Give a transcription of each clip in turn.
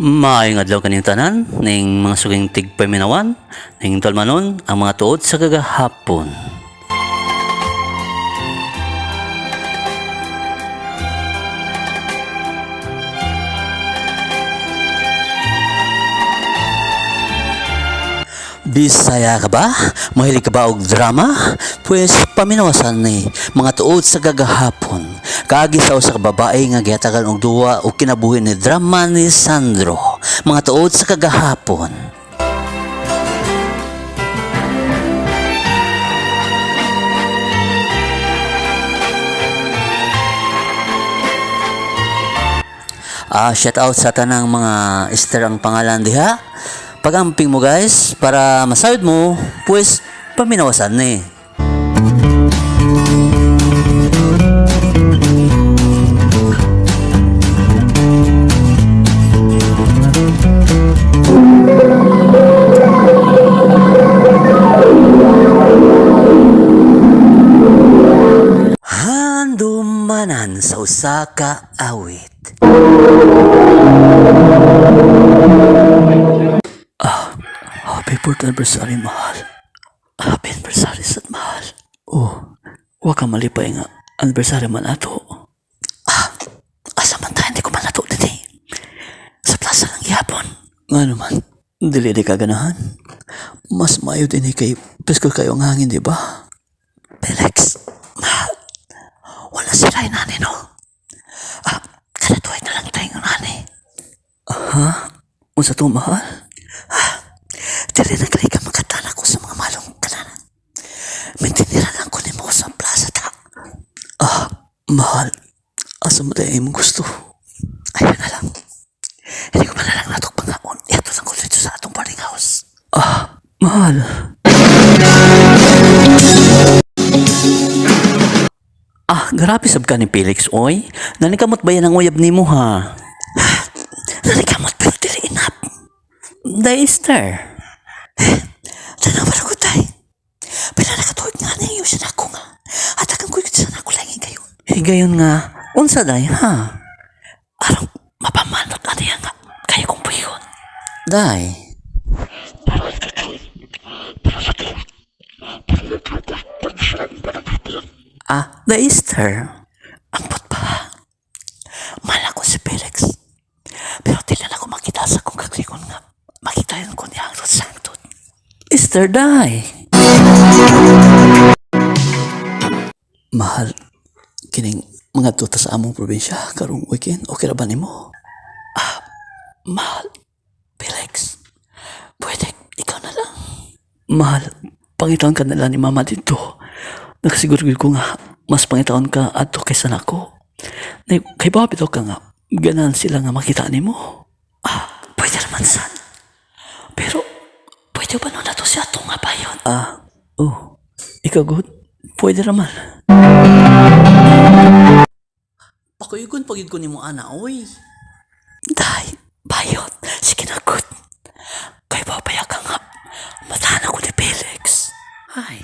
Maayong adlaw kaninyong tanan ning mga suking tigpaminawan ning tolmanon ang mga tuod sa kagahapon. Bisaya ka ba? Mahilig ka ba og drama? Pues paminawasan ni mga tuod sa gagahapon. Kaagi sa usa ka babae nga gihatagan og duwa og kinabuhi ni drama ni Sandro. Mga tuod sa kagahapon. Shout out sa tanang mga Esther ang pangalan diha. Pagamping mo guys para masayod mo, pues paminawasan ni. Handumanan sa usa ka awit. Happy 4th anniversary, mahal. Happy anniversary sad, mahal. Oh, wa ka malipay nga anniversary man ato. Ah, asa man tayo, hindi ko man nato dili. Sa plaza lang gihapon. Nga naman, dili di ka ganahan. Mas maayo din eh kay presko kayo ang hangin, di ba? Felix, mahal. Wala si Ray nani, no? Ah, kanatuhay na lang tayo nani. Ha? Unsa to, mahal? Ah, dili na kali ka makatana ko sa mga malong kananan. Mintinira lang ko nimo sa plaza ta. Ah, mahal. Asa mo tayo imong gusto? Ayun na lang. Hindi ko man na lang natok pangaon. Ito lang ko dito sa atong boarding house. Ah, mahal. Ah, grabe sab ka ni Felix, oy. Nanikamot ba yan ang uyab nimo ha? Nanikamot pero dili enough. The Easter. Tanaw ba ko tay? Pila nakatuig nga niyo siya nako nga. At akang kuy sa nako langin kayo. Higayon nga, unsa day ha? Arang mapamanot ani nga kaya kong puyon. Day. Ah, the Easter. Ampot pa. Mahal ako si Felix. Pero di na ako makita sa kong kaglikon nga. Makita yun ko niya ang sangtod. Easter day. Mahal, kining mga tuta sa among probinsya karong weekend, okay ra ba nimo? Ah, mahal, Felix, pwede ikaw na lang. Mahal, pangitaon ka na lang ni Mama dito. Nakasiguro gyud ko nga, mas pangitaon ka adto kaysa nako. Nay, kay ba bitaw ka nga, ganahan sila nga makita nimo. Ah, pwede naman san. Pero, pwede ba nun nato siya nga ba yun? Ah, oh, ikaw good? Pwede naman. Pakuyugon pagid ko nimo ana, oy. Day, bayot, sige na good. Kay babaya ka nga, matahan ako ni Felix. Ay,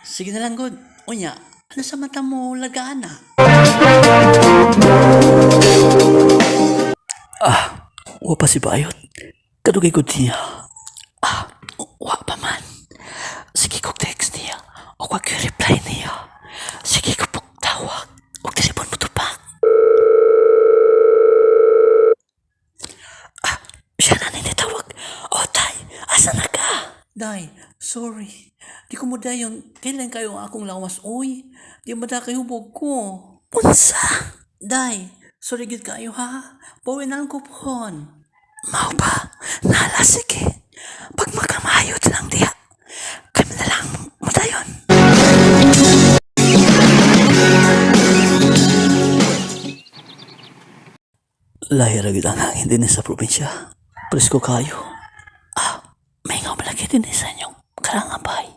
sige na lang good. Unya, ano sa mata mo lagaan na? Ah, wa pa si Bayot. Kadugay ko niya. Ah, wa pa man. Sige ko text niya. O wag yung reply niya. Sige ko pong tawag. O telepon mo tupak. Ah, siya na ninitawag. O tay, asa na ka? Day, sorry. Di ko mo dayon. Kailan kayo ang akong lawas, oy? Di mo da kayo hubog ko. Unsa? Day, sorry gid kayo ha. Bawi na lang ko pohon. Mao ba? Nala, sige. Pag magkamayod lang diha. Kami na lang madayon. Lahi ra gid ang hangin din sa probinsya. Presko kayo. Ah, may nga malaki din sa inyong karangabay.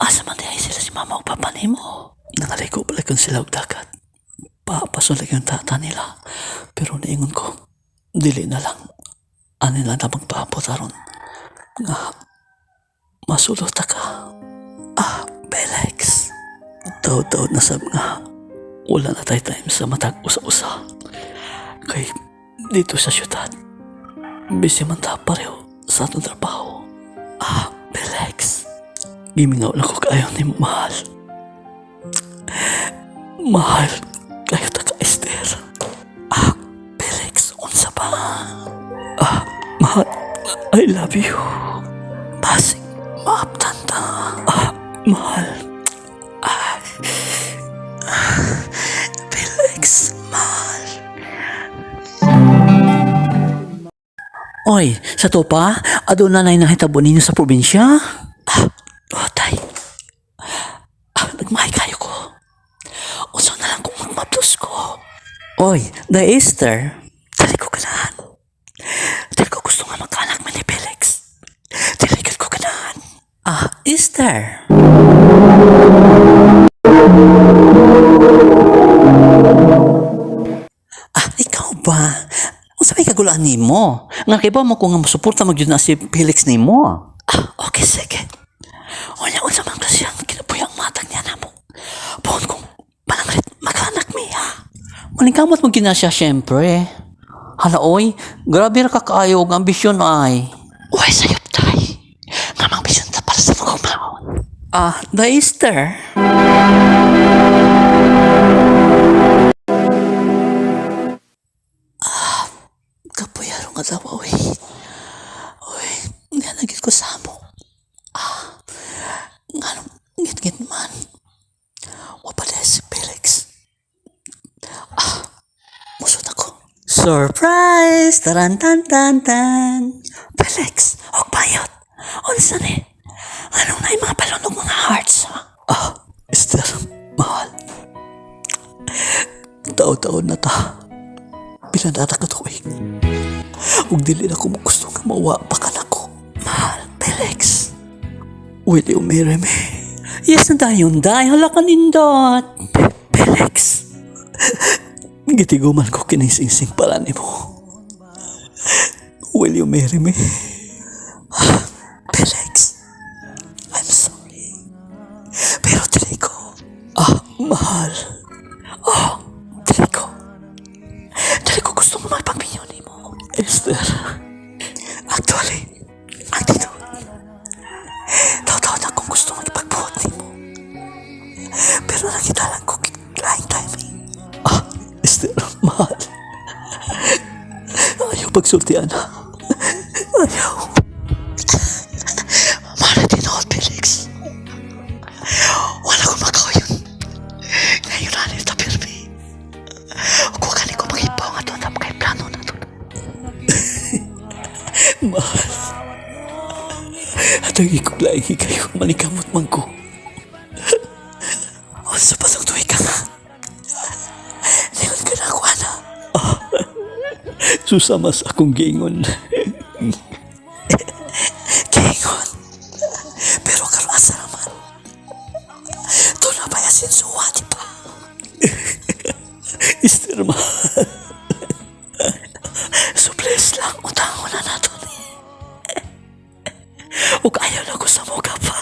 Asa man diay sila si mama o papa nimo? Nangaliko pala kung sila og dagat. Papaso lagi yung tata nila. Pero niingon ko, dili na lang. Ani lang na magpaabot aron. Nga, masulot ta ka. Ah, Felix. Taod-taod na sab nga. Wala na tayo time sa matag usa-usa. Kay dito sa syudad, Busy man ta pareho sa atong trabaho. Ah, Felix. Gimingaw lang ko kaayo nimo, mahal. Mahal kaayo ta ka, Esther. Ah, Felix, unsa pa? Ah, mahal, I love you. Basig, maabtan ta. Ah, mahal. Ah, ah, Felix, mahal. Oy, sa to pa, aduna na'y nahitabo ninyo sa probinsya? Ah, oh, tay. Ah, nagmahay kaayo ko. Usa na lang kung magmablos ko. Oy, the Esther. Dili ko ganahan. Dili ko gusto nga magkaanak man ni Felix. Dili ko ganahan. Ah, Esther. Ah, ikaw ba? Unsa may kagulaan nimo? Nga kay ba mo ko nga mosuporta magyud na si Felix nimo? Ah, okay, sige. Unya, unsa man kasi ang kinabuhi ang matag niya namo. Buon kong pananglit magkaanak mi ha. Maningkamot mo gyud na siya syempre. Hala oy, grabe ra ka kaayo og ambisyon ay. Uy, sayop tay. Nga mang ambisyon ta para sa mga maon. Ah, the Easter. Kapoy arong adlaw, oy. Oy, nga na gyud ko sa amo. Ah, nganong ngit-ngit man. Wa pa diay si Felix. Ah, musod ako. Surprise! Taran tan tan tan. Felix, og bayot. Unsa ni? Anong naay mga balon og mga hearts? Ha? Ah, Esther, mahal. Taon-taon na ta. Pila na ta ka tuig. Ug dili na ko gusto nga mawa pa ka nako. Mahal, Felix. Will you marry me? Yes na dayon, day. Hala ka nindot. Felix. Gitiguman ko kining singsing para nimo. Will you marry me? Felix. I'm sorry. Pero dili ko. Ah, mahal. Oh, dili ko. Dili ko gusto mo magpagminyo nimo. Esther. Actually, ang tinuod. Taw-taw na kung gusto magpagbuhat nimo. Pero nakita lang ko laing timing. Ah, Esther, mahal. Ayaw pagsultian ha. Ayaw. Mahal na tinuod, Felix. Wala ko makayon. Ngayon na nito, pirmi. Kuha ka ni ko makipaw nga doon. Kay plano na doon. Mahal. Atong ikog laing kayo. Manikamot man ko. Unsa pa tong tuig ka nga? Lingon ka na ako, ana. Ah, susamas akong giingon. Giingon. Pero karon asa naman? Doon na ba yasin suwa, di ba? Esther, mahal. So please lang, utangon na nato ni. Ug ayaw na ko sa muka pa.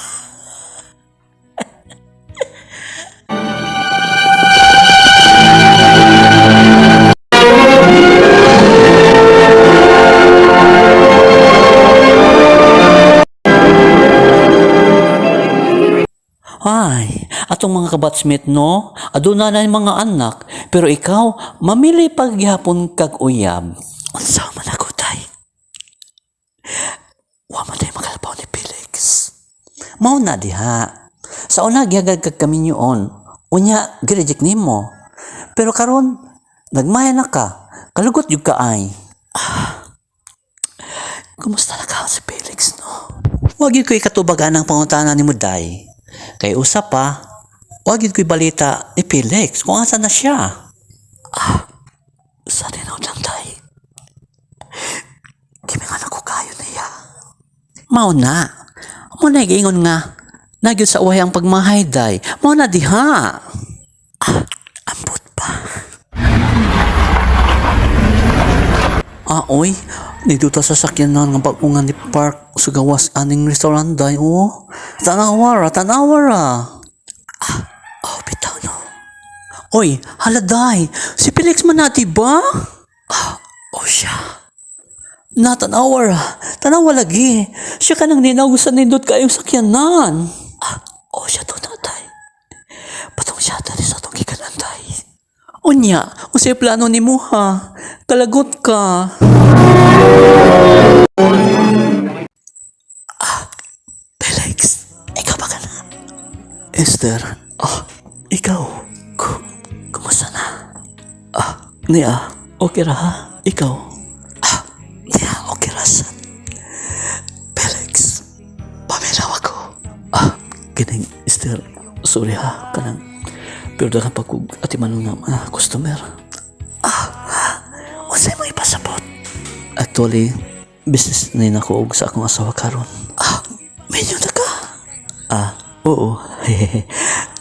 Ay, atong mga kabatchmate no, aduna na yung mga anak, pero ikaw, mamili pagyapon kag uyab. Unsa man ako, tay? Wa man tay makalpaw ni Felix. Mao na diha. Sa una gihagad kag kaminyoon, unya gireject nimo. Pero karon nagmaya na ka, kalugot jud ka ay. Ah, kumusta na ka si Felix no? Wa gyud ko'y katubagan ang pangutana nimo day. Kay usa pa, wa gyud ko'y balita ni Felix kung asa na siya. Ah, sa tinuod lang tay. Gimingan ako kayo niya. Mao na. Mao na giingon nga. Nagyud sa uhay ang pagmahay day. Mao na diha. Ah, ambot pa. Ah, oy, nindot sa sakyanan nga bag-o nga ni park sa gawas aning restaurant day, oh. Tanawa ra, tanawa ra. Ah, oh, bitaw no. Oy, hala day, si Felix man na, di ba? Ah, oh siya. Natanawa ra. Tanawa lagi. Siya ka nang ninaw sa nindot kayong sakyanan. Ah, oh siya to natay. Patong siya tali sa atong gikanantay. Unya, unsay plano nimo ha? Kalagot ka. Ah, Felix, ikaw ba ka na? Esther, ah, ikaw. Kumusta na? Ah, niya, okay ra ha? Ikaw? Ah, niya, okay ra sad. Felix, paminaw ako. Ah, kining Esther, sorry ha, kanang pero daghang pag atiman nga mga customer. Ah, unsay mo ipasabot? Actually, business na nako og sa akong asawa karon. Ah, medyo na ka. Ah, oo.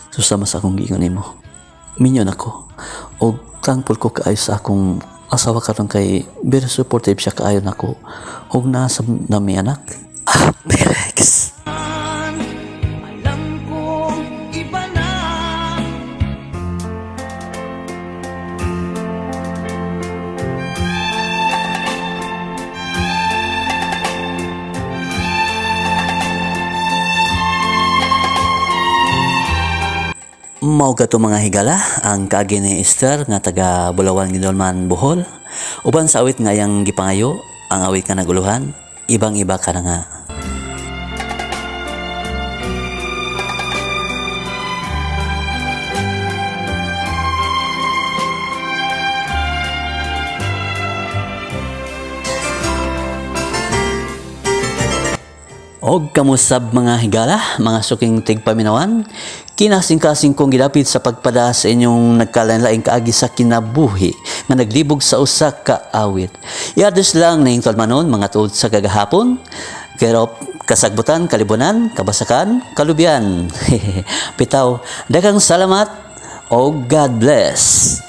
Susama sa akong giingon nimo. Minyo na ko. Og thankful ko kaayo sa akong asawa karon kay very supportive siya kaayo nako. Og naa sa nami anak. Ah, Felix. Alam kong iba na. Mao kato mga higala ang kaagi ni Esther nga taga Bulawan Guindulman, Bohol. Uban sa awit nga iyang gipangayo, ang awit nga naguluhan, ibang-iba ka na nga. Og kamusab mga higala, mga suking tigpaminawan, kinasing-kasing kong gilapit sa pagpada sa inyong nagkalain-laing kaagi sa kinabuhi nga naglibog sa usa ka awit. Iadus lang na manon mga tuod sa kagahapon, pero kasagbutan, kalibunan, kabasakan, kalubian. Bitaw, daghang salamat o God bless.